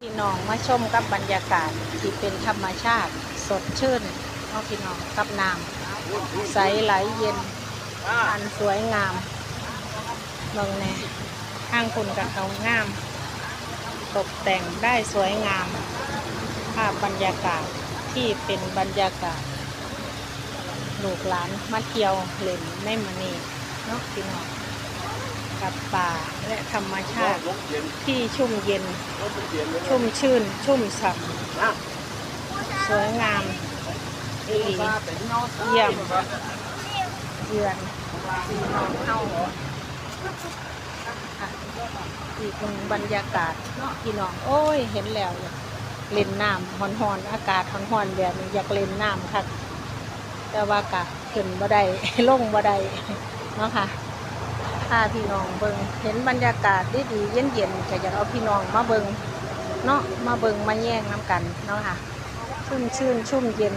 ພີ່ນ້ອງມາຊົມກັບບັນຍາກາດທີ່ເປັນທຳມະຊາດ ສົດຊື່ນເນາະພີ່ນ້ອງ ກັບນ້ຳໃສໄຫຼເຢັນອັນສວຍງາມ. ເບິ່ງແດ່ ທາງພຸ້ນກໍເຂົາງາມ ຕົກແຕ່ງໄດ້ສວຍງາມ ພາບບັນຍາກາດທີ່ເປັນບັນຍາກາດ ລູກຫຼານມາທ່ຽວຫຼິ້ນໃນມື້ນີ້ເນາະພີ່ນ້ອງ ກັບປ່າ ແລະ ທຳມະຊາດທີ່ຊຸ່ມເຢັນ ຊຸ່ມຊື່ນ ຊຸ່ມຊ່ຳ ສວຍງາມອີ່ຫຼີ ຢ້ຽມເຢືອນພີ່ນ້ອງເຮົາ. ອີກໜຶ່ງບັນຍາກາດເນາະພີ່ນ້ອງ ໂອ້ຍ ເຫັນແລ້ວຢາກຫຼິ້ນນ້ຳຮ້ອນໆ ອາກາດຮ້ອນໆແບບນີ້ ຢາກຫຼິ້ນນ້ຳຄັກ ແຕ່ວ່າກະຂຶ້ນບໍ່ໄດ້ ລົງບໍ່ໄດ້ເນາະຄ່ະ. ພາພີ່ນ້ອງເບິ່ງ ເຫັນບັນຍາກາດດີໆ ເຢັນໆ ກະຢາກເອົາພີ່ນ້ອງມາເບິ່ງເນາະ ມາເບິ່ງມາແຍງນຳກັນເນາະຄ່ະ ຊຸ່ມຊື່ນຊຸ່ມເຢັນ